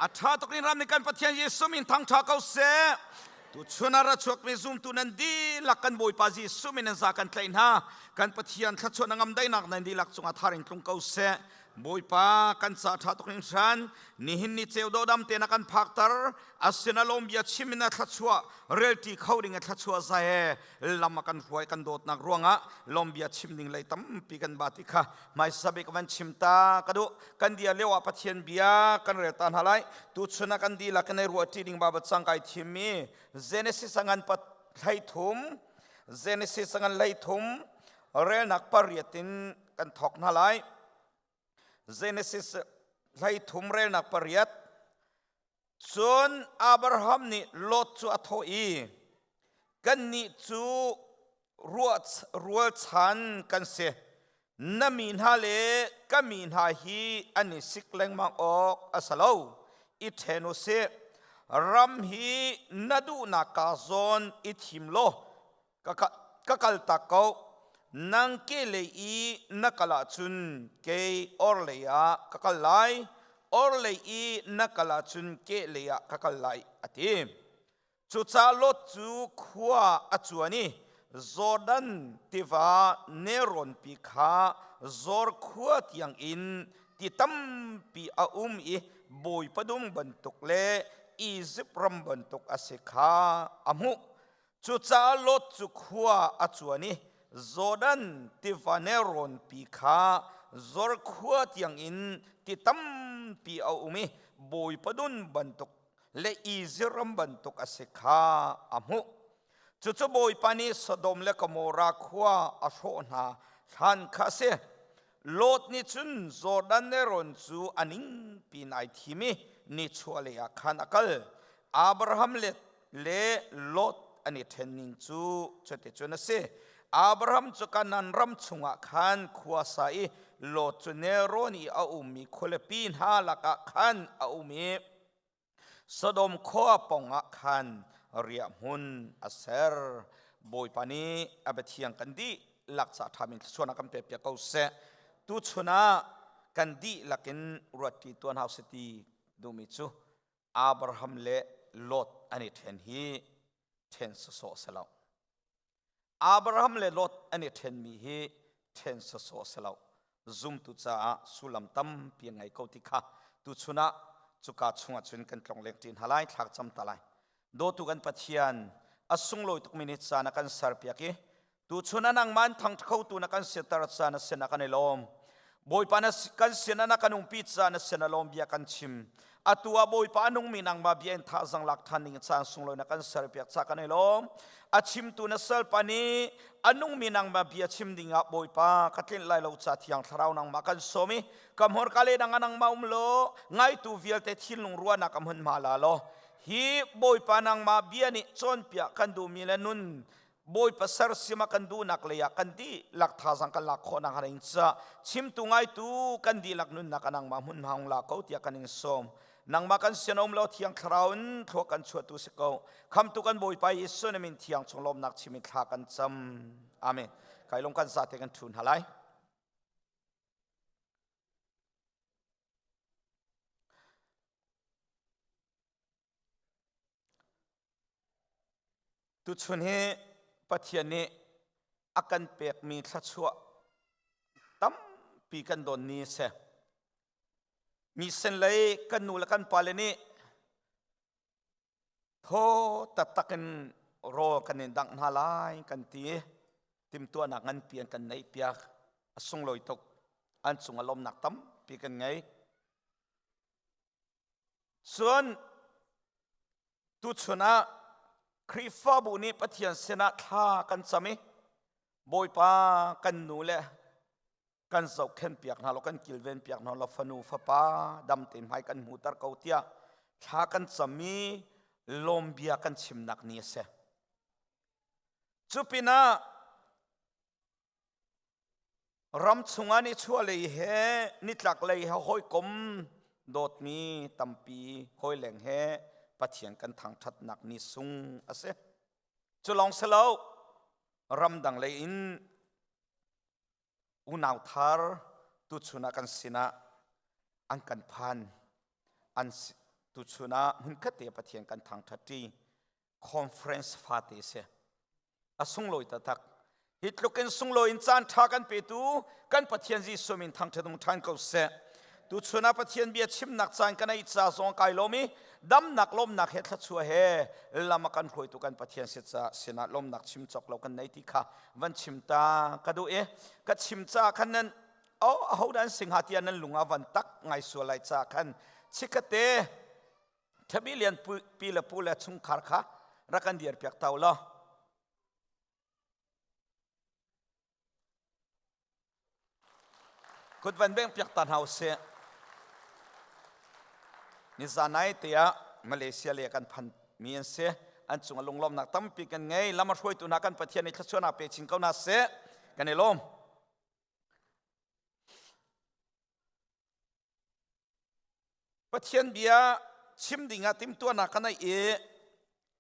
A ṭha tuk in ram nih kan Pathian Jesuh min thangṭha ko seh. Tuchun ah ra chuakmi zumtu nan dihlak kan Bawipa Jesuh min in za kan tlaih hna. Kan Pathian thluachuah na ngam daihnak nan dihlak cungah thar in tlung ko seh. Bawipa kan ca ṭha tuk hringhran nihin ni ceu dawdam te na kan phakter asina lawm bia chim in a thluachuah relṭi kho ding a thluachuah zai lam a kan hruai kan dawtnak ruangah lawm bia chim ding lei tampi kan ba ti kha hmaisa bik van chim ta ka duh kan dia lio ah Pathian bia kan rel ta hna lai tuchun ah kan dihlak in ei ruahṭi ding Baibal cang kai thim mi Genesis a ngan pat 13 Genesis a ngan 13 relnak pariat in kan thawk hna lai Genesis 13 relnak pariat Cun Abraham nih Lot cu a thawh i, Kannih cu rualchan kan si. Na mi hna le ka mi hna hi an i sik lengmang awk a si lo. I ṭhen u sih. Ram hi na duhnak ka zawn i thim law ka kaltak ko. Nang kehlei i na kal ahcun kei orhlei ah ka kal lai, orhlei i na kal ahcun kehlei ah ka kal lai, a ti. Cucaah Lot cu khua a cuan i Jordan tiva nelrawnpi kha Zor khua tiangin ti tampi a um i Bawipa dum bantuk le Izipt ram bantuk a si kha a hmuh. Cucaah Lot cu khua a cuan i Jordan tiva nelrawnpi kha Zor khua tiangin ti tampi a um i Bawipa dun bantuk le Izipt ram bantuk a si kha a hmuh. Cucu Bawipa nih Sodom le Gomorrah khua a hrawh hna hlan kha a si. Lot nih cun Jordan nelrawn cu a ningpi in ai thim i nichuahlei ah khan a kal. Abraham le le Lot an i ṭhen ning cu cuticun a si. Abraham cu Kanaan ram chungah khan khua sa i Lot cu nelrawn i a ummi khualipi hna lakah khan a um i Sodom khua pawngah khan riahhmun a ser. Bawipa nih a biathiang kan dihlak ca ṭhami thluachuahnak kan pekpiak ko seh. Tuchun ah kan dihlak in ruatṭi tuan hau si ti duhmi cu Abraham le Lot an i ṭhen hi ṭhen sawsawh si lo. Abraham le Lot an i ṭhenmi hi ṭhen sawsawh si lo. Zumtu caah sullam tampi a ngei ko ti kha tuchun ah cuka chungah cun kan tlong leng ṭi hna lai, thlak cam ta lai. Dawtu kan Pathian, a sunglawi tukmi ni caan a kan serpiak i tuchun ah nangmah in thangṭha khotu na kan siter caan a sin ah kan i lawm. Bawipa na kan sin ah na kan umpi caan na sin ah lawm bia kan chim. Atu ah Bawipa a nungmi nangmah bia in thazang lak ṭhan ding caan sunglawi na kan serpiak ca kan i lawm. A chimtu na salpa nih a nungmi nangmah bia chim ding ah Bawipa ka tlinh lai lo ca thiang thlarau nangmah kan sawm i ka hmurka le dang ah nangmah um law ngaitu vialte thinlung ruahnak a hmunhma la law hi Bawipa nangmah bia nih cawnpiak kan duhmi le nun Bawipa sersiam a kan duhnak lei ah kan dihlak thazang kan lak khawh nak ring ca chimtu ngaitu kan dihlak nunnak a nangmah hmun hang la ko tiah kan in sawm nangmah kan sian um lo thiang thlarau in thlua kan chuahtu si ko khamtu kan Bawipa Jesuh na min thiang chung lawmnak chim in thla kan cam amen kai lung kan zate kan thu hna lai Tuchun hi Pathian nih a kan pekmi thluachuah tampi kan don ni a si. Mi sen lei kan nu le kan pale nih thaw taktak in rawl kan in dangh hna lai kan ti i timhtuahnak nganpi an kan neihpiak. A sunglawi tuk. An cung ah lawmnak tampi kan ngei. Cun tuchun ah Khrihfabu nih Pathian sinah thla kan cam i Bawipa kan nu le kan zohkhenh piak hna law kan kilven piak hna law fanu fapa dam tein hmai kan hmuter ko tiah thla kan cam i lawmbia kan chimnak ni a si. Cu pinah Ram chungah nichuahlei he nitlaklei he hawikom dawtmi tampi hawileng he Pathian kan thangṭhatnak ni sung a si. Cu lawng si lo, ramdang lei in unau thar tuchun ah kan sinah an kan phan. An si. Tuchun ah hmunkhat te Pathian kan thangṭhat ṭi. Conference fate si. A sunglawi taktak. Hi tluk in sunglawi in caan ṭha kan petu kan Pathian Jesuh min thangṭhat um ṭhan ko seh. Tuchun ah Pathian bia chimnak caan kan ei ca zong kai lawm i damnak lawmnak he thluachuah he lam a kan hruaitu kan Pathian si ca sinah lawmnak chim cawk lo kan nei ti kha van chim ta ka duh i ka chim ca khan nan oh aho dah an si hnga tiah nan lung a van tak ngai sual lai ca khan chikkate thabi lian pi le pu le chungkhar kha rak kan dir piak tau law kut van beng piak ta hna usih nizan ai tiah Malaysia le kan phan mi an si an cung a lunglawmnak tampi kan ngei lam a hruaitu hna kan Pathian nih thluachuahnak pe chin ko hna seh kan i lawm Pathian bia chim dingah timhtuahnak ka neih i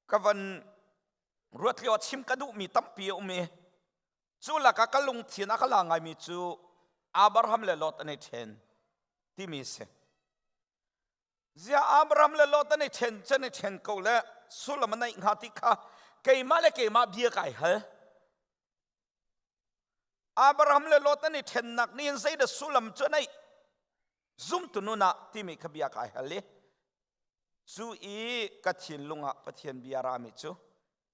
ka van ruat lio chim ka duhmi tampi a um i cu lakah ka lungthin a ka la ngaimi cu Abraham le Lot an i ṭhen timi a si. Ziah Abraham le Lot an i ṭhen can i ṭhen ko le sullam a neih hnga ti kha keimah le keimah bia kai hal. Abraham le Lot an i ṭhennak nih hin zeidah sullam cu a neih? Zumtu nun ah timi kha bia kai hal i cu i ka thinlung ah Pathian bia rami cu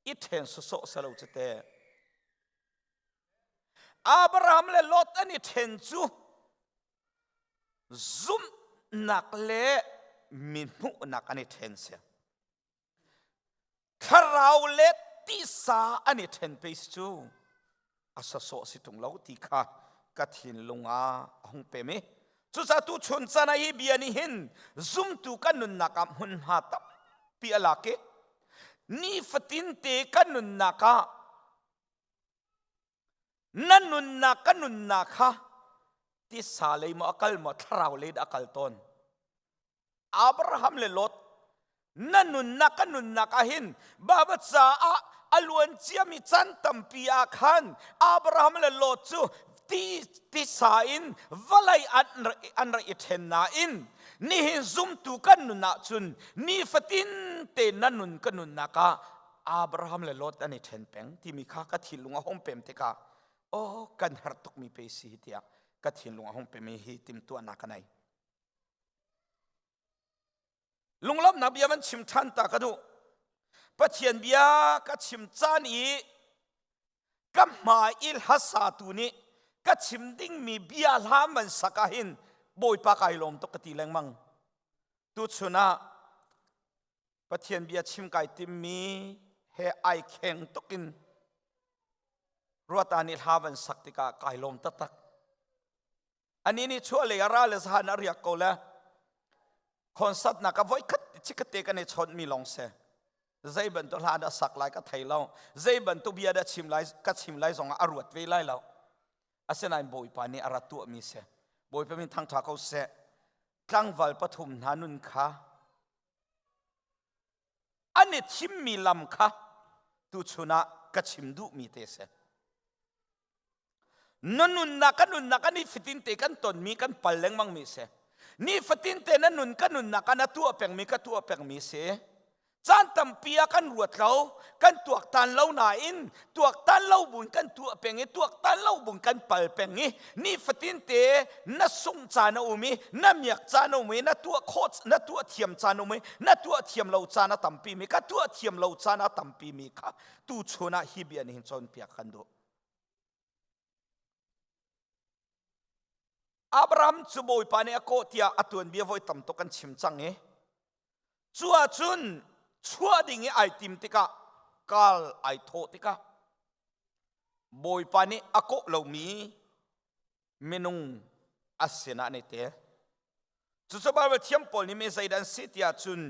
i ṭhen sawsawh salo cu te. Abraham le Lot an i ṭhen cu zumhnak le mi hmuhnak an i ṭhen si. Thlarau le tisa an i ṭhen pei si cu a sawsawh si ṭung lo ti kha ka thinlung ah a hung pem i cucaah tuchun caan ah hi bia nih hin zumtu kan nunnak ah hmunhma tampi a lak i nifatin te kan nunnak ah na nunnak ka nunnak kha tisa lei maw a kal maw thlarau lei dah a kal tawn Abraham le Lot na nunnak ka nunnak ah hin Baba caah a luan ciami chan tampi ah khan Abraham le Lot cu ti tisa in vawlei an rak i ṭhen nain nihin zumtu kan nun ahcun nifatin te na nun ka nunnak ah Abraham le Lot an i ṭhen peng timi kha ka thinlung a hung pem tikah oh kan herh tukmi pe si tiah ka thinlung a hung pemi hi timhtuahnak ka nei. Lunglawmhnak bia van chim ṭhan ta ka duh. Pathian bia ka chim caan i ka hmai i hlasatu nih ka chim dingmi bia hla man sak ah hin Bawipa kai lawm tuk ka ti lengmang. Tuchun ah Pathian bia chim kai timmi he ai kheng tuk in ruata nih hla van sak tikah kai lawm taktak. Ani nih chuah lei ah ra le zahan a riak ko le concert nak a voi khat chikkhatte kan i chawnh mi lawng si. Zei bantuk hla dah sak lai ka thei lo. Zei bantuk bia dah chim lai ka chim lai zong ah a ruat ve lai lo. Asinain Bawipa nih a rat tuahmi si. Bawipa min thangṭha ko seh. Tlangval pathum hna nun kha an i thimmi lam kha tuchun ah ka chim duhmi te si. Na nunnak ka nunnak ah nifatin te kan tonmi kan pal lengmangmi si. Nifatin te na nun ka nunnak ah na tuah pengmi ka tuah pengmi si. Caan tampi ah kan ruat lo, kan tuaktan lo nain tuaktan lo buin kan tuah peng i tuaktan lo buin kan pal peng i nifatin te na sungh caan a um i na miak caan a um i na tuah khawh na tuah thiam caan a um i na tuah thiam lo caan a tampi mi ka tuah thiam lo caan a tampi mi kha tuchun ah hi bia nih hin cawnpiak kan duh. Abraham cu Bawipa nih a kawh tiah a tuanbia voi tam tuk kan chim cang i cu ahcun chuah ding i ai tim tikah kal ai thawh tikah Bawipa nih a kawh lomi minung a sinah an i tel. Cucu Baibal thiam pawl nih mi zeidah an si tiah cun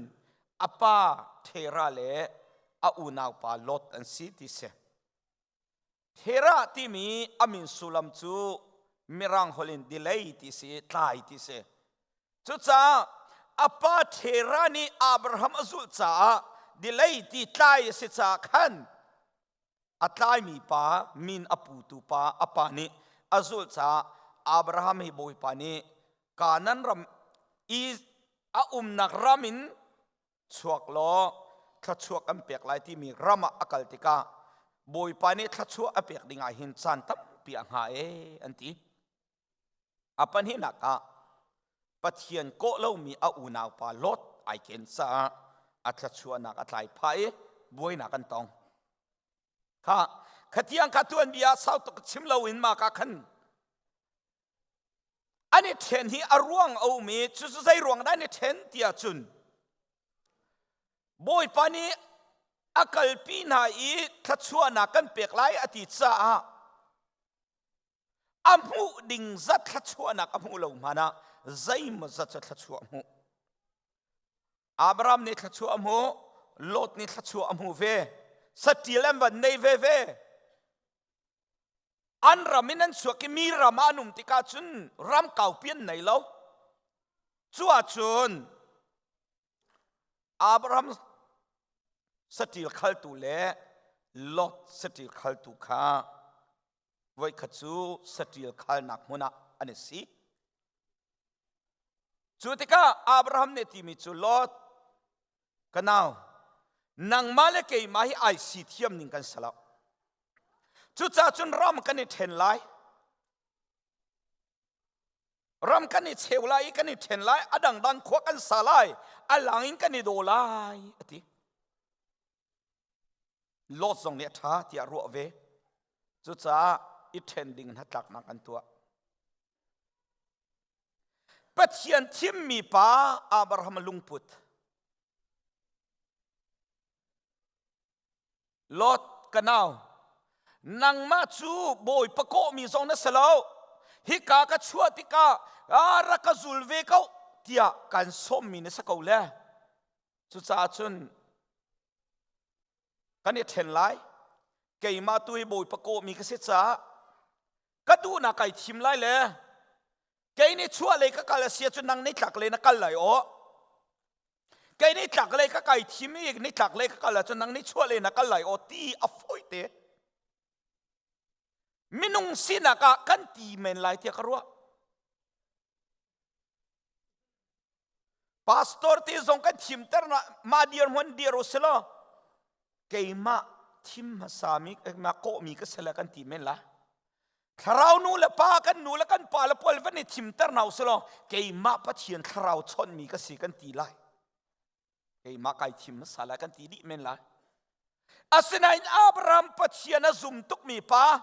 a pa Terah le a unaupa Lot an si ti si. Terah timi a min sullam cu Mirang holh in delay ti si, tlai ti si. Cucaah a pa Terah nih Abraham a zulh caah delay ti tlai a si caah khan a tlaimi pa min a putu pa a pa nih a zulh caah Abraham hi Bawipa nih Kanaan ram i a umnak ram in. Chuak law thluachuah kan pek lai timi ram ah a kal tikah Bawipa nih thluachuah a pek ding ah hin caan tampi a hnga ee an ti. A pahnihnak ah Pathian kawh lomi a unaupa Lot ai ken caah a thluachuahnak a tlai phah i buainak an tong. Kha khatiang kha tuanbia sau tuk chim loin mah ka khan an i ṭhen hi a ruang a um i cucu zei ruang dah an i ṭhen ti ahcun Bawipa nih a kalpi hna i thluachuahnak kan pek lai a ti caah a hmuh ding zat thluachuahnak a hmuh lo hmanh ah zeimaw zat cu thluachuah a hmuh. Abraham nih thluachuah a hmuh, Lot nih thluachuah a hmu ve. Saṭil an van nei ve ve. An ram in an chuak i mi ram ah an um tikah cun ram kaupi an nei lo. Cu ahcun Abraham saṭil khaltu le Lot saṭil khaltu kha voikhat cu saṭil khalnak hmun ah an i si. Cu tikah Abraham nih timi cu Lot ka nau nangmah le keimah hi ai si thiam ning kan si lo. Cucaah cun ram kan i ṭhen lai. Ram kan i cheu lai i kan i ṭhen lai, a dangdang khua kan sa lai, a lang in kan i daw lai, a ti. Lot zong nih a ṭha tiah ruah ve. Cucaah i ṭhen ding hnatlaknak an tuah. Pathian thimmi pa Abraham lungput. Lot ka nau, nangmah cu Bawipa kawhmi zong na si lo. Hika ka chuah tikah ah, rak ka zul ve ko tiah kan sawmmi na si ko le. Cucaah cun kan i ṭhen lai. Keimah tu hi Bawipa kawhmi ka si caah ka duhnak kai thim lai le kei nih chuah lei ka kal a si ahcun nang nitlak lei na kal lai aw. Kei nih tlak lei ka kai thim i nitlak lei ka kal ahcun nang nih chuah lei na kal lai aw ti a fawi te. Minung sinak ah kan ti men lai tiah ka ruah. Pastor te zong kan thimter na mah dirhmun dir u selaw keimah thim hmasa mi keimah kawhmi ka si le kan ti men la. Thlarau nu le pa kan nu le kan pa le pawl van i thimter hna usulaw keimah Pathian thlarau chawnhmi ka si kan ti lai. Keimah kai thim hmasa lai kan ti dih men lai. Asinain Abraham Pathian a zum tukmi pa,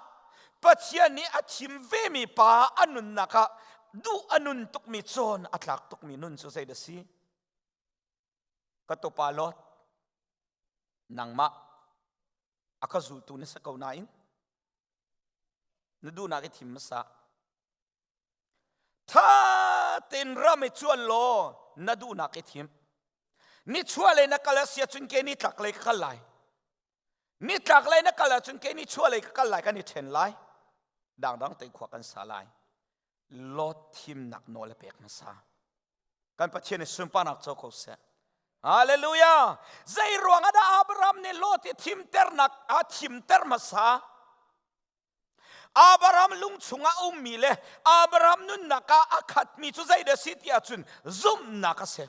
Pathian nih a thim vemi pa a nunnak ah duh a nun tukmi cawn a tlak tukmi nun cu zei dah si? Ka tupa Lot, nangmah a ka zultu na si ko nain na duhnak i thim hmasa. Tha tein ram i cuan law na duhnak i thim. Nichuah lei na kal a si ahcun ke nitlak lei ka kal lai. Nitlak lei na kal ahcun ke nichuah lei ka kal lai kan i ṭhen lai. Dangdang te khua kan sa lai. Lot thimnak nawl a pek hmasa. Kan Pathian i sunparnak co ko seh. Hallelujah! Zei ruang ah dah Abraham nih Lot i thimternak a thimter hmasa? Abraham lung chungah ummi le Abraham nunnak ah a khatmi cu zeidah si ti ahcun zumhnak a si.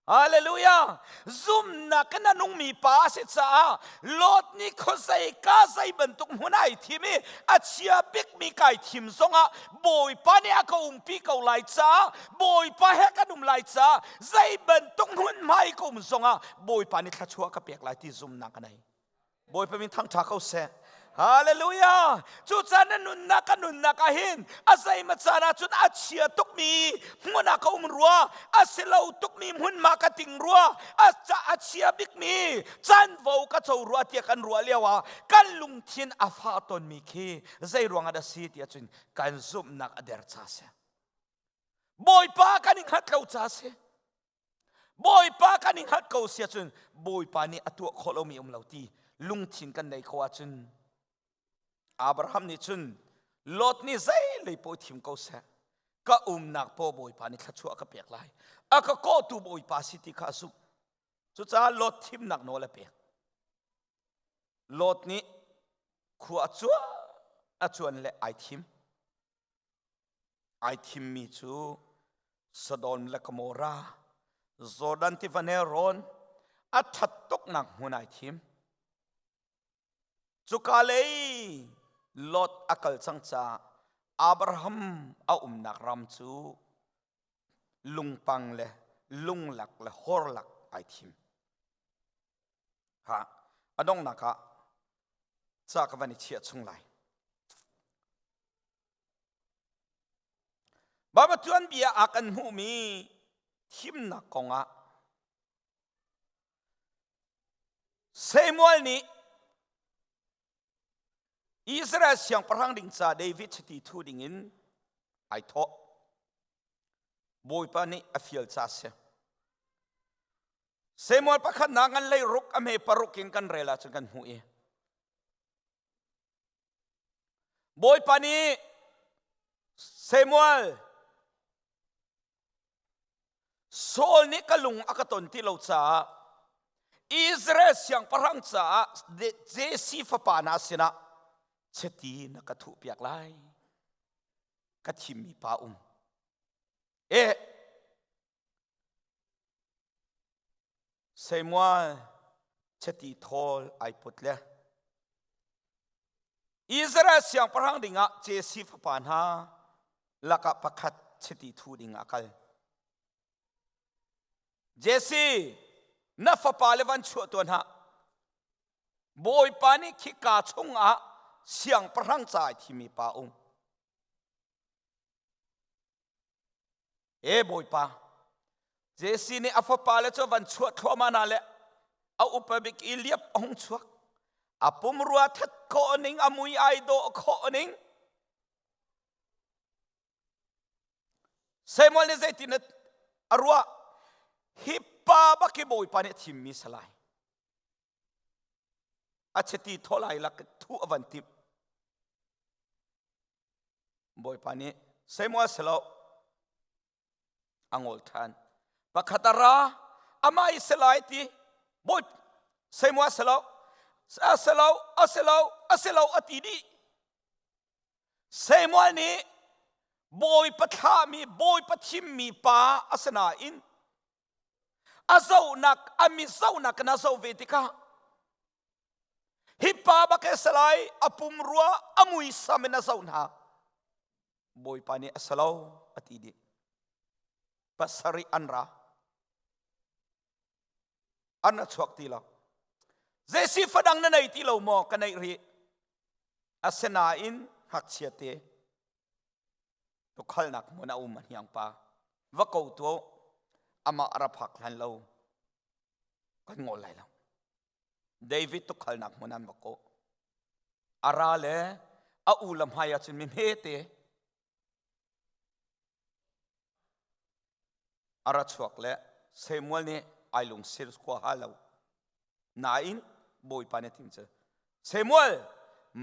Hallelujah! Zumhnak in a nungmi pa a si caah Lot nih khuazei ka zei bantuk hmun ai thim i a chia bikmi kai thim zongah Bawipa nih a ka umpi ko lai caah Bawipa he kan um lai caah zei bantuk hmunhma i ka um zongah Bawipa nih thluachuah ka pek lai ti zumhnak a nei. Bawipa min thangṭha ko seh. Hallelujah! Cucaah na nunnak ka nunnak ah hin a zeimaw caan ah cun a chia tukmi hmun ah ka um rua, a si lo tukmi hmunhma ka ting rua, a, a chia bikmi canvo ka co rua tiah kan ruah lio ah kan lungthin a fah tawnmi khi zei ruang ah dah si tiah cun kan zumhnak a der ca si. Bawipa kan i hngat lo ca si. Bawipa kan i hngalh ko si ahcun Bawipa nih a tuah khawh lomi um lo ti lungthin kan nei ko ahcun Abraham nih cun Lot nih zeilei paoh thim ko seh ka umnak paoh Bawipa nih thluachuah ka pek lai a ka kawhtu Bawipa si ti kha a zumh cucaah Lot thimnak nawl a pek Lot nih khua a cuan a cuan le ai thim Ai thimmi cu Sodom le Gomorrah. Jordan tiva nelrawn a ṭhat tuknak hmun ai thim. Cuka lei Lot a kal cang caah Abraham a umnak ram cu lungpang le lunglak le horlak ai thim. Ha, a donghnak ah ca ka van i chiah chung lai. Baibal tuanbia ah kan hmuhmi thimnak kongah Samuel nih Israel siangpahrang ding ca David chiti thu dingin ai thawh. Bawipa nih a fial ca si. Samuel pakhatnak ngan lei ruk a hme paruk in kan rel ahcun kan hmuh i Bawipa nih Samuel Saul nih ka lung a ka ton ti lo caah Israel siangpahrang caah Jesse fapa hna sinah chiti na ka thuhpiak lai. Ka thimmi pa um. Eh Samuel chiti thawl ai put le Israel siangpahrang dingah Jesse fapa hna lakah pakhat chiti thu ding a kal. Jesse, na fapa le van chuah tuan hah. Bawipa nih khika chungah siangpahrang ca ai thimi pa um. E Bawipa, Jesse nih a fapale cu van chuah thluahmah hna le a upa bik i liap a hung chuak. A pumrua that khawh ning, a mui ai dawh khawh ning. Samuel nih zeitin a ruah? Hi pa bak hi Bawipa nih a thimmi salai. A chiti tholai lak thu a van timh. Bawipa nih Samuel silo a ngol ṭhan. Pakhat a ra, amah i si lai ti Bawi Samuel silo, a si lo, a si lo, a si lo a ti dih. Samuel nih Bawipa thlahmi, Bawipa thimmi pa a si nain a zohnak, a mi zohnak in a zoh ve tikah Hi pa bak he salai a pumrua a muisam in a zoh hna. Bawipa nih a si lo a ti dih. Pasarih an ra. An ra chuak ti lo. Zei fadang na nei ti lo maw ka neih rih. Asinain ngakchia te tukhalnak hmun a um a hniang pa va ko tu amah ra phak hlan lo kan ngol lai lo. David tukhalnak hmun an va kawh. A ra le a u le hmai ah cun mi hmete a ra chuak le Samuel nih ai lungsir khua ha lo. Nain Bawipa nih a tim cu Samuel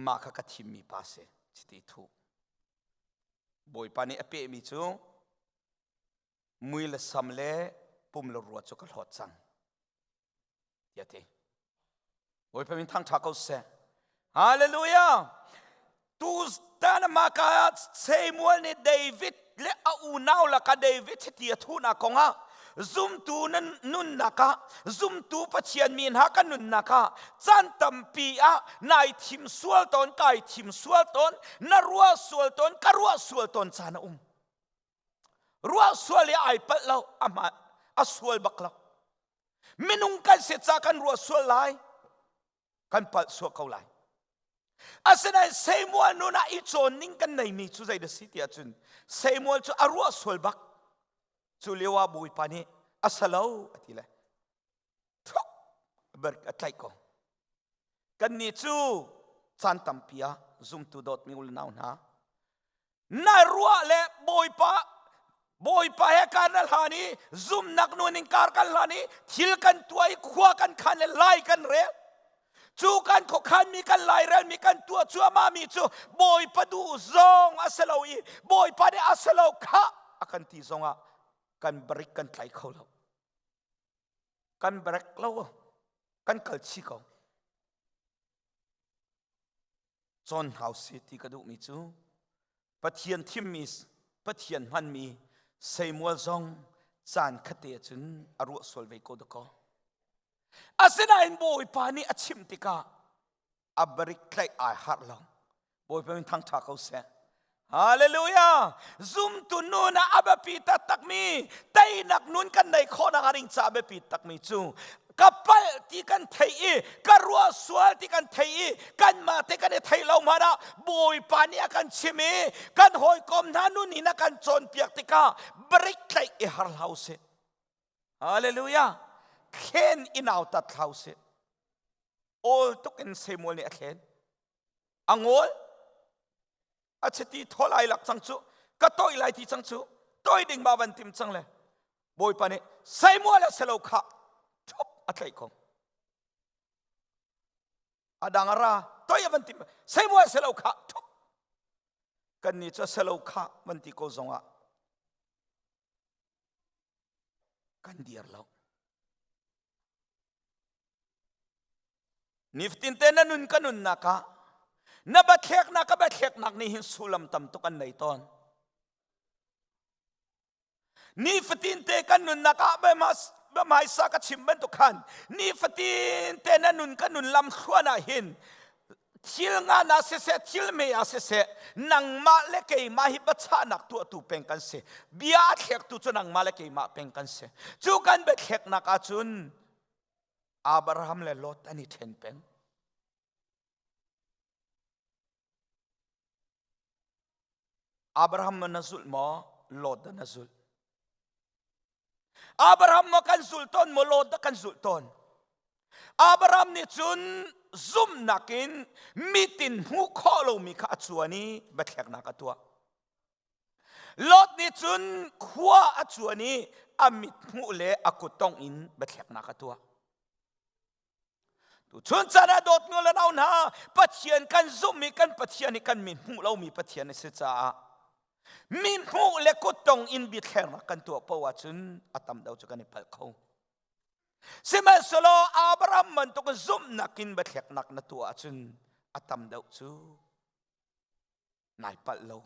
mah kha ka thimmi pa si chiti thu. Bawipa nih a pehmi cu mui le sam le pum le rua cu ka hlawt cang. Tiah ti. Bawipa min thangṭha ko seh. Hallelujah! Tutan mah ka Samuel nih David le a unau laka David chiti a thuhnak kongah zumtu nan nunnak ah zumtu Pathian mi hna kan nunnak ah caan tampi ah nai thim sual tawn kai thim sual tawn na ruah sual tawn ka ruah sual tawn caan a um Ruah sual i ai palh lo, a a sual bak lo. Minung kan si ca kan ruah sual lai, kan palh sual ko lai. Asinain Samuel nun ah i cawn ning kan neimi cu zei dah si ti ahcun Samuel cu a ruah sual bak. Cu lio ah Bawipa nih a salo a ti le thuk ber a tlaih ko. Kannih cu caan tampi ah zumtu dawtmi u le nau hna na ruah le Bawipa Bawipa he kar na hlan i zumnak nun in kar kan hlan i thil kan tuah i khua kan khan le lai kan rel cu kan khuakhan mi kan lairel mi kan tuah cuahmah mi cu Bawipa duh zong a si lo i Bawipa nih a si lo khah a kan ti zongah kan barik kan tlai kho lo kan brek lo kan kal chi ko cawn hau si ti ka duhmi cu Pathian thimmi Pathian hmanmi Samuel zong Caan khatte cun a ruah sual ve ko dakaw. Asinain Bawipa nih a chimh tikah a barik tlaih ai harh lo. Bawipa min thangṭha ko seh. Hallelujah! Zumtu nun ah a biapi taktakmi teinak nun kan neih khawhnak ding ca biapi takmi cu ka palh ti kan theih i ka ruah sual ti kan theih i kanmah te kan i theih lo hmanh ah Bawipa nih a kan chim i kan hawikom hna nun in a kan cawnpiak tikah brik tlaih i har hlah usih. Hallelujah! Thlen i nautat hlah usih. Awl tuk in Samuel nih a thlen. A ngawl. A chiti thawl ai lak cang cu. Ka toih lai ti cang cu. Toi ding ma van tim cang le. Bawipa nih Samuel a selo kha thup a tlaih ko. A dang a ra toi a van tim Samuel selo kha thup. Kan nih cu selo kha van ti ko zongah kan dir lo. Nifatin te na nun ka nunnak ah na bathleknak ka bathleknak nih hin sullam tam tuk an nei tawn. Nifatin te kan nunnak ah hmaisa ka chim bantuk khan nifatin te na nun ka nun lam thluan ah hin thil ngan ah siseh thil me ah siseh nangmah le keimah hi biachahnak tuahtu peng kan si bia a thlektu cu nangmah le keimah peng kan si cu kan biathleknak ahcun Abraham le Lot an i ṭhen peng Abraham na zulh maw Lot na zulh Abraham maw kan zulh tawn maw Lot dah kan zulh tawn? Abraham nih cun zumhnak in mitin hmuh khawh lomi kha a cuan i biathleknak a tuah. Lot nih cun khua a cuan i a mit hmuh le a kuttongh in biathleknak a tuah. Tuchun caan ah dawtmi le nau hna Pathian kan zumh i kan Pathian hi kan mi hmuh lomi Pathian a si caah mi hmuh le kuttong in biathlernak kan tuah paoh ahcun a tam deuh cu kan i palh kho. Sihmanhsehlaw Abraham bantuk zumhnak in biathleknak na tuah ahcun a tam deuh cu nai palh lo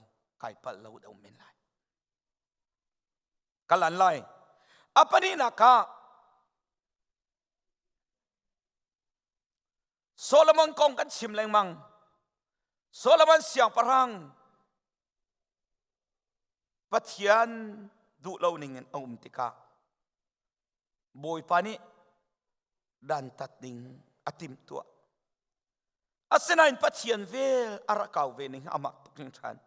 kai palh lo deuh men lai. Ka lan lai. A pahnihnak ah Solomon kong kan chim lengmang. Solomon siangpahrang Pathian duh lo ning in a um tikah Bawipa nih dantat ding a timhtuah. Asinain Pathian vel a rak kau ve ning amah tuk hringhran.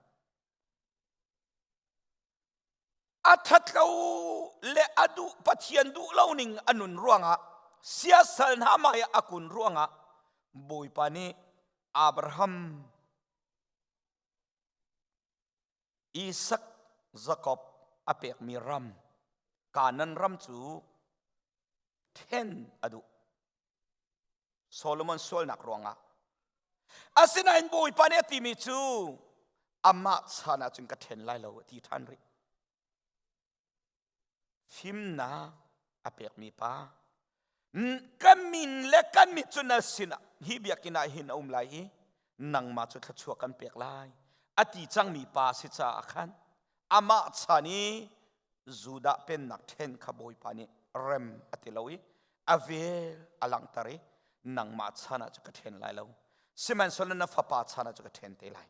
A ṭhatlo le a duh Pathian duh lo ning a nun ruangah siasal hna hmai ah a kun ruangah Bawipa nih Abraham, Isak, Jakob a pekmi ram Kanaan ram cu ṭhen a duh. Solomon sualnak ruangah. Asinain Bawipa nih a timi cu amah chan ahcun ka ṭhen lai lo a ti ṭhan rih. Fimnak a pekmi pa ka min le ka mit cu na sinah hi biakinn ah hin a um lai i nangmah cu thluachuah kan pek lai a ti cangmi pa si caah khan amah chan i Judah pennak ṭhen kha Bawipa nih rem a ti lo i a vel a langhter i nangmah chan ah cu ka ṭhen lai lo sihmanhsehlaw na fapa chan ah cu ka ṭhen te lai.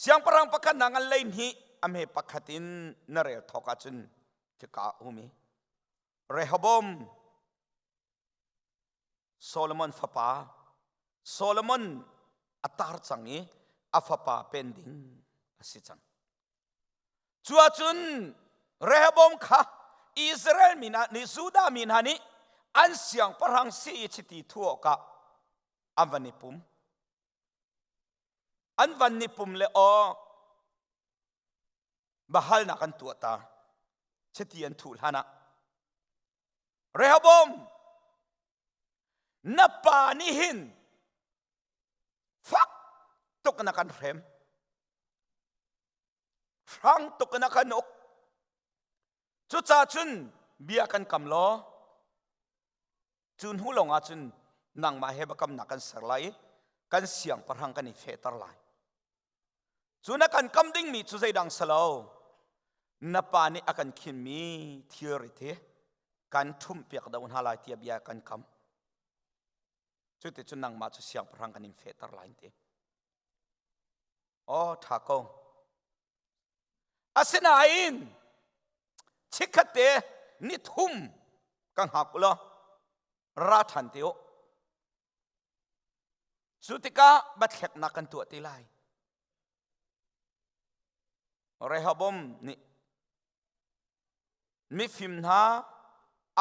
Siangpahrang pakhat na ngan lei hnih a hme pakhat in na rel thawk ahcun khika a um i Rehoboam Solomon fapa Solomon a tar cang i a fapa pen ding a si cang. Cu ahcun Rehoboam kha Israel mi hna nih Judah mi hna nih an siangpahrang si i chiti thu awkah an van i pum. An van i pum le aw bahalnak an tuah ta. Chiti an thuh hlan ah Rehoboam na pa nih hin fak tuk na kan hrem hrang tuk na kan uk cucaah cun bia kan kam law cu hnu lawng ah cun nangmah he biakamnak kan ser lai i kan siangpahrang kan i fehter lai. Cu na kan kam dingmi cu zeidang si lo. Na pa nih a kan khinmi thilrit hi kan ṭhumhpiak do hna lai tiah bia kan kam. Cuticun nangmah cu siangpahrang kan in fehter lai an ti. Aw ṭha ko. Asinain chikkhat te ni thum ka hngak u law ra ṭhan te u. Cu tikah bathleknak kan tuah ti lai. Rehoboam nih mifim hna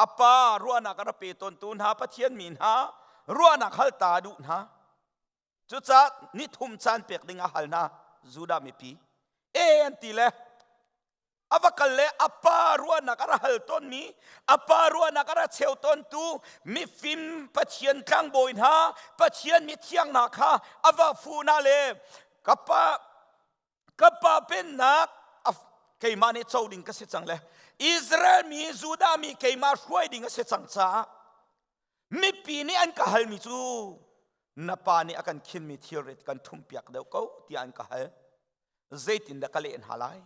a pa ruahnak a rak pe tawntu hna Pathian mi hna ruahnak hal ta a duh hna. Cucaah nithum caan pek ding a hal hna Judah mipi. E an ti le a va kal le a pa ruahnak a ra hal tawnmi a pa ruahnak a ra cheu tawntu mifim Pathian tlangbawi hna Pathian mithiang hna kha a va fuh hna le ka pa ka pa pennak keimah nih co ding ka si cang le Israel mi Judah mi keimah hruai ding a si cang caah mipi nih an ka halmi cu na pa nih a kan khinmi thilrit kan ṭhumhpiak deuh ko tiah an ka hal zeitindah ka leh hna lai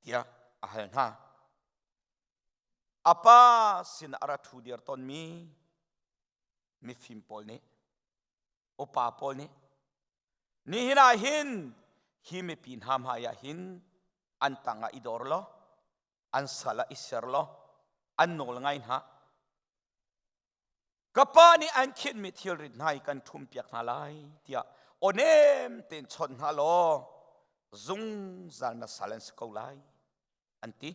tiah a hal hna a pa sin a ra ṭhu dir tawnmi mifim pawl nih upa pawl nih nihin ah hin hi mipi hna hmai ah hin an tang ah i dor law an sal ah i ser law an nawl ngai hna ka pa nih an khinhmi thilrit hna hi kan ṭhumpiak hna lai tiah aw nem tein chawnh hna law zungzal na sal an si ko lai an ti.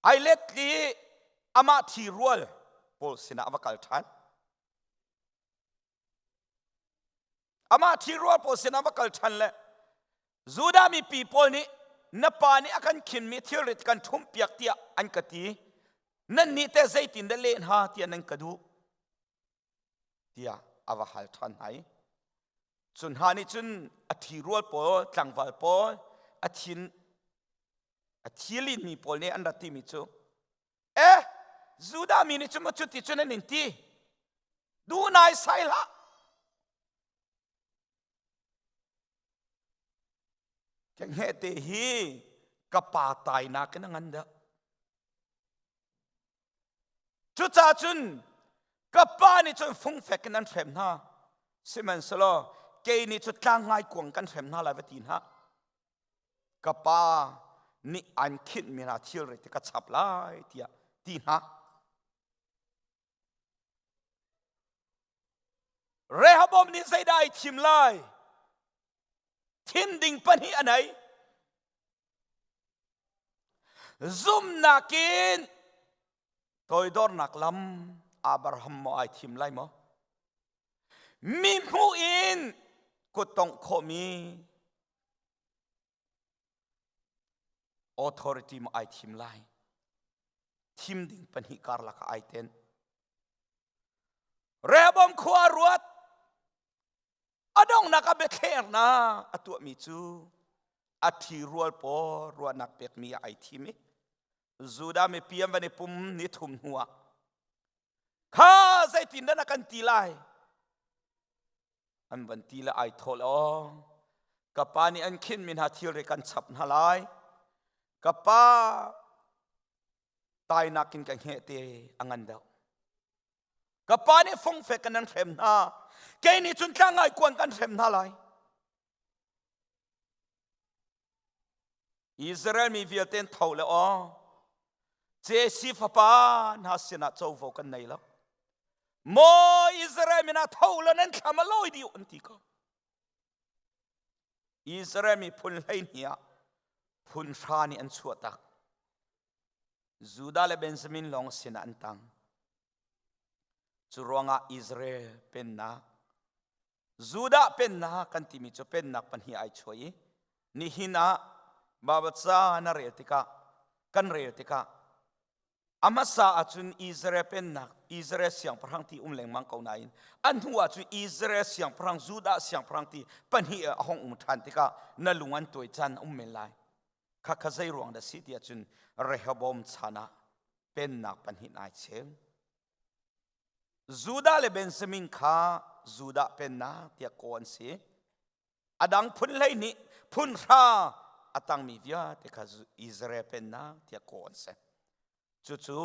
Ai let i amah thi rual pawl sinah a va kal ṭhan. Amah ṭhirual pawl sinah va kal ṭhan le Judah mipi pawl nih na pa nih a kan khinmi thilrit kan ṭhumhpiak tiah an ka ti. Nannih teh zeitin dah leh hna tiah nan ka duh tiah a va hal ṭhan hna i cu hna nih cun a ṭhirual pawl tlangval pawl a thin a thilinmi pawl nih an rak timi cu Eh, Judah mi nih cun maw cuti cun an in ti? Duh nai sai hlah. Kengheh te hi ka pa tainak in a ngan deuh. Cucaah cun ka pa nih cun fungfek in an hrem hna. Sihmanhsehlaw kei nih cu tlang ngai kuang kan hrem hna lai va ti hna. Ka pa nih an khinhmi hna thilrit ka chap lai tiah ti hna. Rehoboam nih zeidah ai thim lai? Thim ding pahnih a nei. Zumnak in toidornak lam Abraham maw ai thim lai maw? Mi hmuh in kuttongh khawhmi authority maw ai thim lai? Thim ding pahnih karlak ah ai ten. Rehoboam khua ruat a donghnak ah biathlernak a tuahmi cu a ṭhi rual pawl ruahnak pekmi ah ai thim i Judah mipi an van i pum ni thum hnu ah kha zeitin dah na kan ti lai an van ti le ai thawl aw ka pa nih an khinmi hna thilri kan chap hna lai ka pa tainak in ka hngeh te a ngan deuh ka pa nih fungfek kan nan hrem hna kei nih cun tlangai kuan kan hrem hna lai Israel mi vialte tho le aw Jesse fapa hna sinah covo kan nei lo maw Israel mi hna tho lo nan thlam a lawi dih an ti ko Israel mi phun 12 ah phun hra nih an chuah tak Judah le Benjamin lawng sinah an tang cu ruangah Israel pennak Judah pennak kan timi cu pennak pahnih ai chuah i nihin ah Baibal ca na rel tikah kan rel tikah a hmasa ahcun Israel pennak Israel siangpahrang ti um lengmang ko nain a hnu ahcun Israel siangpahrang Judah siangpahrang ti pahnih a hong um ṭhan tikah na lung an tuai caan um men lai khakha zei ruang dah si ti ahcun Rehoboam chan ah pennak pahnih ai cheu. Judah le Benjamin kha Judah pennak tiah kawh an si. A dang phun 12 phun hra a tangmi vialte kha Israel pennak tiah kawh an si. Cucu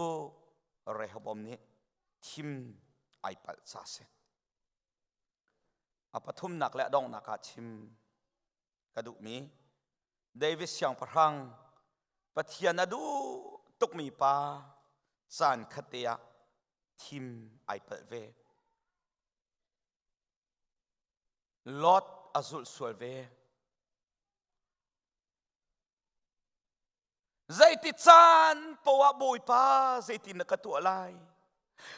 Rehoboam nih thim ai palh ca si. A pathumnak le a donghnak ah chim ka duhmi David siangpahrang Pathian a duh tukmi pa caan khatte ah thim ai palh ve. Lot a zulh sual ve. Zeiti caan poah Bawipa zeitin na ka tuah lai?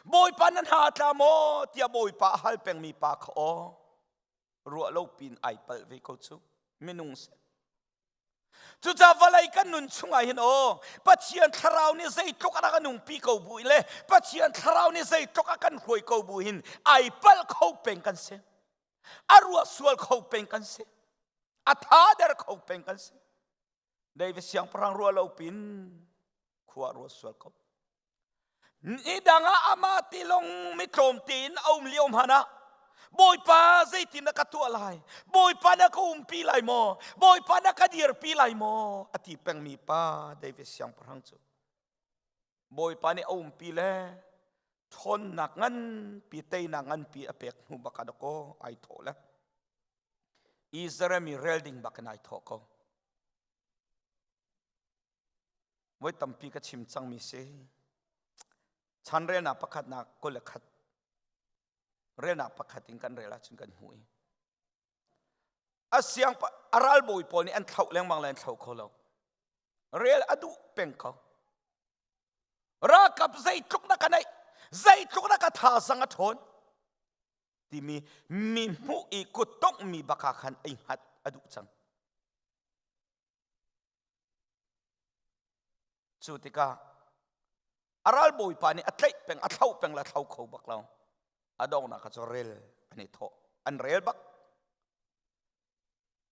Bawipa na hna tla maw tiah Bawipa a hal pengmi pa kha aw ruah lo pin ai palh ve ko cu minung si. Cucaah vawlei kan nun chungah hin aw Pathian thlarau nih zeitluk a rak a nungpi ko bu le Pathian thlarau nih zeitluk a kan hruai ko bu hin ai palh kho peng kan si. A ruah sual kho peng kan si. A tha der kho peng kan si. David siangpahrang ruah lo pin khua ruat sual ko. Ni dang ah amah tilong mi tlawm tein a um lio hmanh ah Bawipa zeitin na ka tuah lai? Bawipa na ka umpi lai maw? Bawipa na ka dirpi lai maw? A ti pengmi pa David siangpahrang cu Bawipa nih a umpi le ṭhawnnak nganpi teinak nganpi a pek hnu bak ah dakaw ai thawh le Israel mi rel ding bak in ai thawh ko. Voi tampi ka chim cangmi si. Chan relnak pakhatnak 21 relnak pakhat in kan rel ahcun kan hmuh i a siang a ralbawi pawl nih an thlauh lengmang le an thlo kho lo. Rel a duh peng ko. Ralkap zeitluk na ka neih, zeitluk na ka thazang a ṭhawn. Timi mi hmuh i kuttonghmi bak ah khan ei hngat a duh cang. Cu tikah a ralbawipa nih a tlaih peng, a thloh peng le a thlo kho bak lo. A donghnak ah cu rel an i thawh. An rel bak.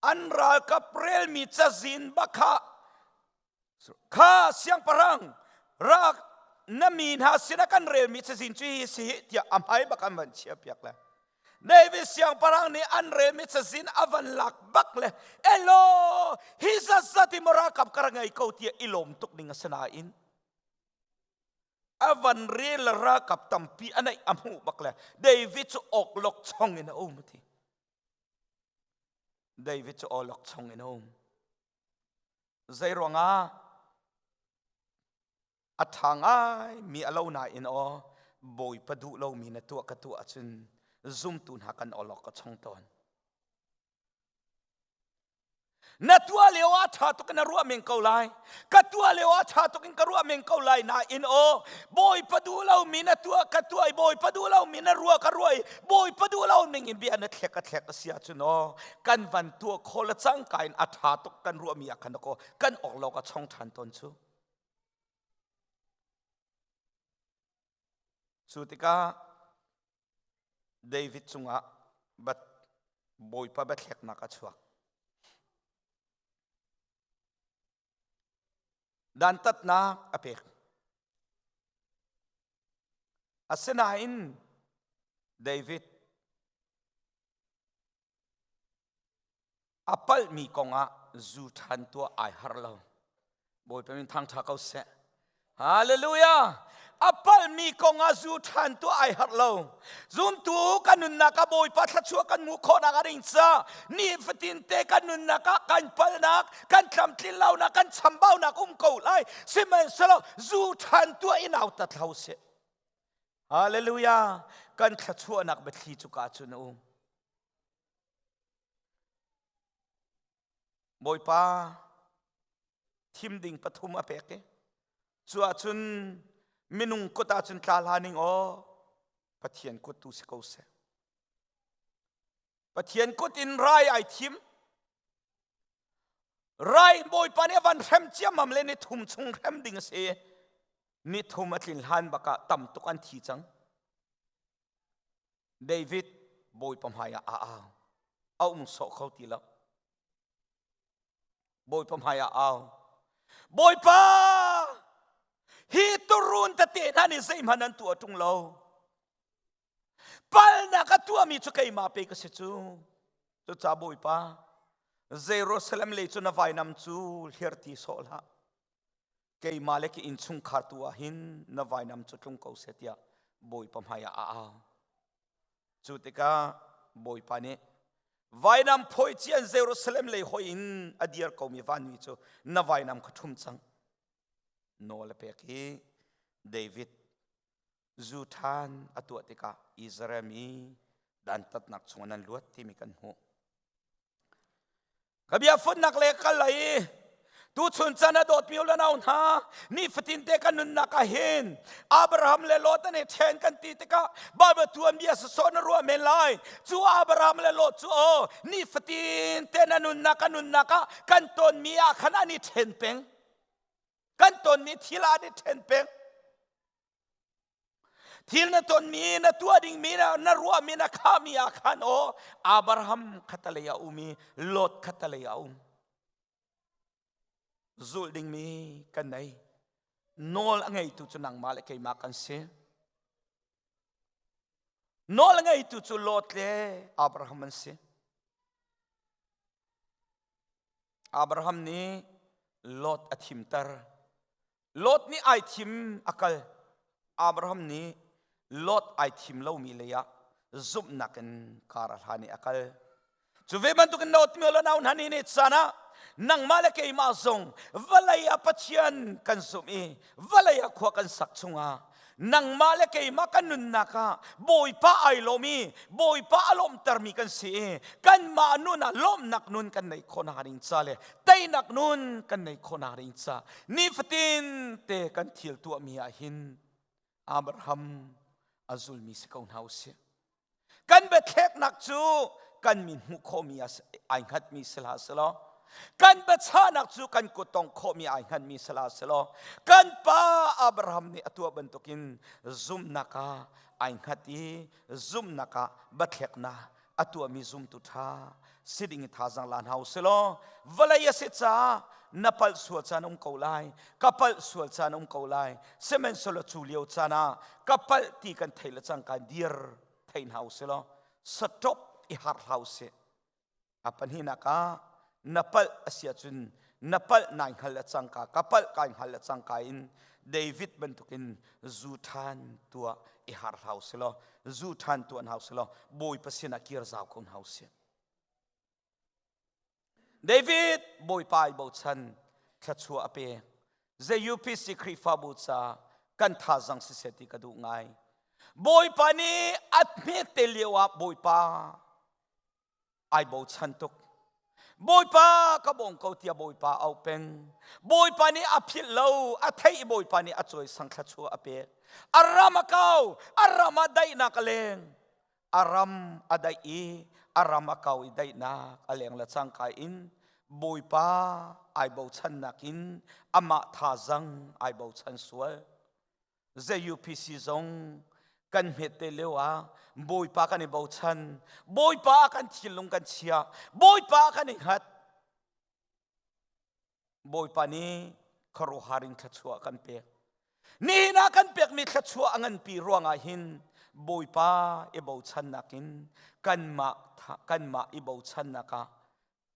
An ralkap relmi cazin bak kha kha siangpahrang rak na mi hna sinah kan relmi cazin cu hi si tiah a hmai bak an van chiah piak le David siangpahrang nih an relmi cazin a van lak bak le elo hi zatzat i maw ralkap ka ra ngei ko tiah i lawm tuk ding a si nain a van rel ralkap tampi a neih a hmuh bak le David cu awklok chong in a um ti David cu awlok chung in a um. Zei ruangah a ṭha ngai mi a lo nain aw Bawipa duh lomi na tuah ka tuah ahcun zumtu hna kan awlok ka chong tawn. Na tuah lio ah ṭha tuk in na ruah men ko lai. Ka tuah lio ah ṭha tuk in ka ruah men ko lai nain aw Bawipa duh lomi na tuah ka tuah i Bawipa duh lomi na ruah ka ruah i Bawipa duh lo ning in bia na thlek ka thlek a si ahcun aw kan van tuah khawh le cangka in a ṭha tuk kan ruahmi ah khan aw kan awk lo ka chong ṭhan tawn cu. Cu tikah David cungah bat Bawipa biathleknak a chuak. Dantatnak a pek. Asinain David A palhmi kongah zu ṭhan tuah ai har lo. Bawipa min thangṭha ko seh. Hallelujah! A palhmi kongah zu ṭhan tuah ai har lo. Zumtu kan nunnak ah Bawipa thluachuah kan hmuh khawhnak a ding ca nifatin te kan nunnak ah kan palhnak, kan tlamtlin lonak, kan chambaunak um ko lai. Sihmanhsehlaw zu ṭhan tuah in au ta thlo seh. Hallelujah! Kan thluachuahnak biathli cu ka cun a um. Bawipa thim ding pathum a pek i cu ahcun minung kut ahcun tla hlah ning aw Pathian kut tu si ko seh. Pathian kut in rai ai thim. Rai Bawipa nih a van hrem ciammam le ni thum chung hrem ding a si. Ni thum a tlin hlan bak ah tam tuk an thi cang. David Bawipa hmaiah a au. A um sawh kho ti lo. Bawipa hmaiah a au. Bawipa! Hi turun tete hna nih zeihmanh an tuah ṭung lo. Palnak a tuahmi cu keimah pe ka si cu. Cucaah Bawipa, Jerusalem lei cu na vainam cu hlir ti sawh hlah. Keimah le ka innchungkhar tu ah hin na vainam cu tlung ko seh tiah Bawipa hmaiah a au. Cu tikah Bawipa nih vainam phawi cian Jerusalem lei hoi in a dir komi vanmi cu na vainam kha ṭhum cang. Nawl a pek i David zu ṭhan a tuah tikah Israel mi dantatnak chungah nan luat timi kan hmuh. Ka bia funnak le kal lai tuchun chan a dawtmi u le nau hna nifatin te kan nunnak ah hin Abraham le Lot an i ṭhen kan ti tikah Bible tuanbia sawsawh na ruah men lai cu Abraham le Lot cu aw nifatin te na nunnak kan nunnak ah kan tonmi ah khan an i ṭhen peng kan tonmi thil ah an i ṭhen peng Thil na tonmi, na tuah dingmi, na ruahmi, na khahmi ah khan aw Abraham khatalei a um i Lot khatalei a um. Zulh dingmi kan nei. Nawl a ngeitu cu nangmah le keimah kan si. Nawl a ngeitu cu Lot le Abraham an si. Abraham nih Lot a thimter. Lot nih ai thim a kal. Abraham nih Lot ai thim lomi lei ah zumhnak in kar a hlan i a kal. Cu ve bantukin Lot mi le nau hna nih ni caan ah nangmah le keimah zong vawlei ah Pathian kan zumh i vawlei ah khua kan sak chungah nangmah le keimah kan nunnak ah Bawipa ai lawm i Bawipa a lawmhtermi kan si i kanmah nun ah lawmhnak nun kan neih khawh nakhnga ding ca le teinak nun kan neih khawh nakhnga ding ca nifatin te kan thil tuahmi ah hin Abraham a zulmi si ko hna usih. Kan biathleknak cu kan min hmuh khawhmi ai hngatmi si hlah selaw kan biachahnak cu kan kut tong khawhmi ai hngatmi si hlah selaw kan pa Abraham nih a tuah bantukin zumhnak ah ai hngat i zumhnak ah biathleknak a tuahmi zumtu ṭha si ding i thazang la hna u silaw vawlei a si caah na palh sual caan um ko lai ka palh sual caan um ko lai sihmanhsehlaw cu lio caan ah ka palh ti kan theih le cangka dir thei hna u silaw stop i har hlah u sih. A pahnihnak ah na palh a si ahcun na palh nai hngal le cangka ka palh kai hngal le cangka in David bantukin zu ṭhan tuah i har hlah u silaw zu ṭhan tuah hna u silaw Bawipa sinah kir zau ko hna u sih. David Bawipa i bochan thluachuah a pe. ZUPC Khrihfabu ca kan thazang siseh ti ka duh ngai. Bawipa nih a hmet te lio ah Bawipa ai bochan tuk. Bawipa ka bawm ko tiah Bawipa au peng. Bawipa nih a philh lo, a theih i Bawipa nih a cawisang thluachuah a pek. A ram a kau, a ram ah daihnak a leng. A ram a daih i a ram a kau i daihnak a leng le cangka in Bawipa ai bochannak in amah thazang ai bochan sual. ZUPC zong kan hmet te lio ah Bawipa kan i bochan. Bawipa kan thinlung kan chia. Bawipa kan i hngat. Bawipa nih khuaruahhar in thluachuah kan pek. Nihin ah kan pekmi thluachuah a nganpi ruangah hin Bawipa i bochannak in kanmah kanmah i bochannak ah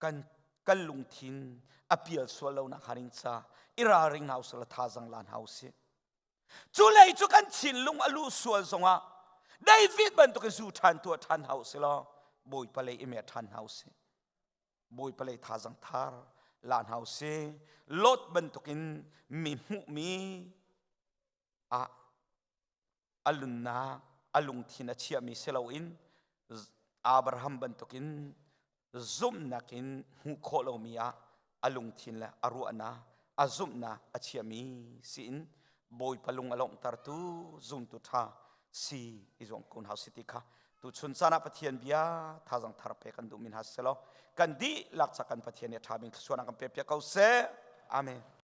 kan kan lungthin a pial sual lo nak hnga ding ca i ralring hna usih law thazang la hna usih. Cu lei cu kan thinlung a luh sual zongah David bantukin zu ṭhan tuah ṭhan hna usih law Bawipa lei i mer ṭhan hna usih. Bawipa lei thazang thar la hna usih. Lot bantukin mi hmuhmi ah a lunnak a lungthin a chiahmi si loin Abraham bantukin zumhnak in hmuh khawh lomi ah a lungthin le a ruahnak a zumhnak a chiahmi si in Bawipa lung a lawmhtertu zumtu ṭha si i zuam ko hna si ti kha tuchun caan ah Pathian bia thazang thar pe kan duhmi hna selaw kan dihlak ca kan Pathian nih a ṭha bik thluachuahnak kan pek piak ko seh. Amen.